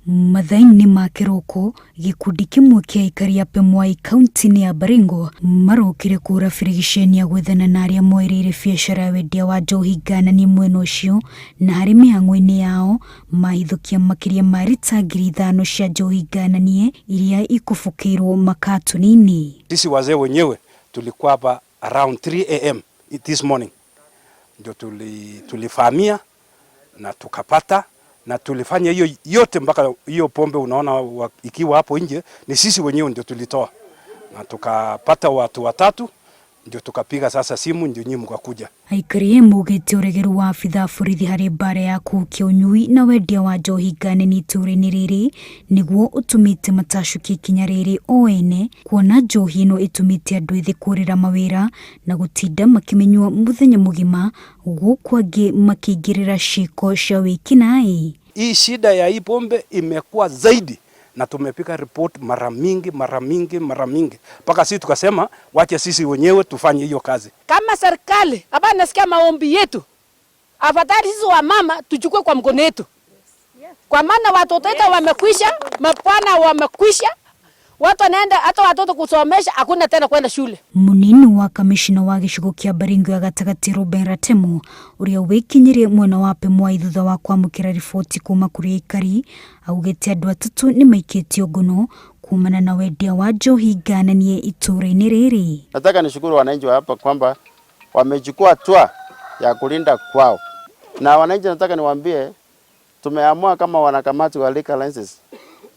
Mathaa-inĩ ma kĩroko, gĩkundi kĩmwe kĩa aikari a Pemwai kaunti-inĩ ya Baringo marokire kũhũra birigiceni ya gwethana na arĩa moereire biacara ya wendia wa njohi ngananie mwena ũcio na harĩ mĩhang'o-inĩ yao mahithũkia makĩria ma rita 5000 cia njohi ngananie iria ikũbũkĩirwo makatoni-inĩ. Sisi wazee wenyewe tulikuwa hapa around 3 a.m. this morning ndio tulifahamia na tukapata na tulifanya hiyo yote mpaka hiyo pombe unaona ikiwa hapo nje ni sisi wenyewe ndio tulitoa na tukapata watu watatu, ndio tukapiga sasa simu ndio nyinyi mkakuja. Aikari maugĩte ũregeru wa abithaa a borithi harĩ mbara ya kũhukia ũnyui na wendia wa njohi ngananie itũũra-inĩ rĩrĩ nĩguo ũtũmĩte matacũkie ikinya rĩrĩ o ene, kuona njohi ĩno ĩtũmĩte andũ ethĩ kũrĩra mawĩra na gũtinda makĩmĩnyua mũthenya mũgima, gũkũ angĩ makĩingĩrĩra ciĩko cia wĩkinaĩ. Hii shida ya hii pombe imekuwa zaidi na tumepiga report mara mingi, mara mingi, mara mingi, mpaka sisi tukasema wache sisi wenyewe tufanye hiyo kazi. Kama serikali hapa nasikia maombi yetu, afadhali sisi wamama tuchukue kwa mkono yetu, kwa maana watoto wetu wamekwisha, mabwana wamekwisha, watu wanaenda hata watoto kusomesha hakuna tena kwenda shule. Munini wa kamishina wa gĩcigo kĩa Baringo ya gatagatĩ Ruben Ratemo, ũrĩa wĩkinyirie mwena wa Pemwai thutha wa kwamũkĩra riboti kuma kũrĩ aikari, augĩte andũ atatũ nĩ maikĩtio ngono kumana na wendia wa njohi ngananie itũũra-inĩ rĩrĩ. Nataka nishukuru wananchi wa hapa kwamba wamechukua hatua ya kulinda kwao, na wananchi nataka niwaambie, tumeamua kama wanakamati wa liquor license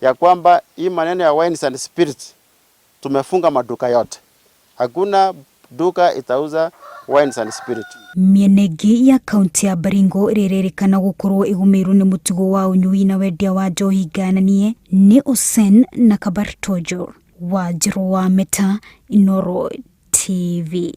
ya kwamba hii maneno ya wines and spirits tumefunga maduka yote, hakuna duka itauza wines and spirit. Mĩena ĩngĩ ya kaunti ya Baringo ĩrĩa ĩrerĩkana gũkorwo ĩgũmĩirwo nĩ mũtugo wa ũnyui na wendia wa njohi ngananie nĩ Osen na Kabartonjo. Wanjiru wa Meta, Inooro TV.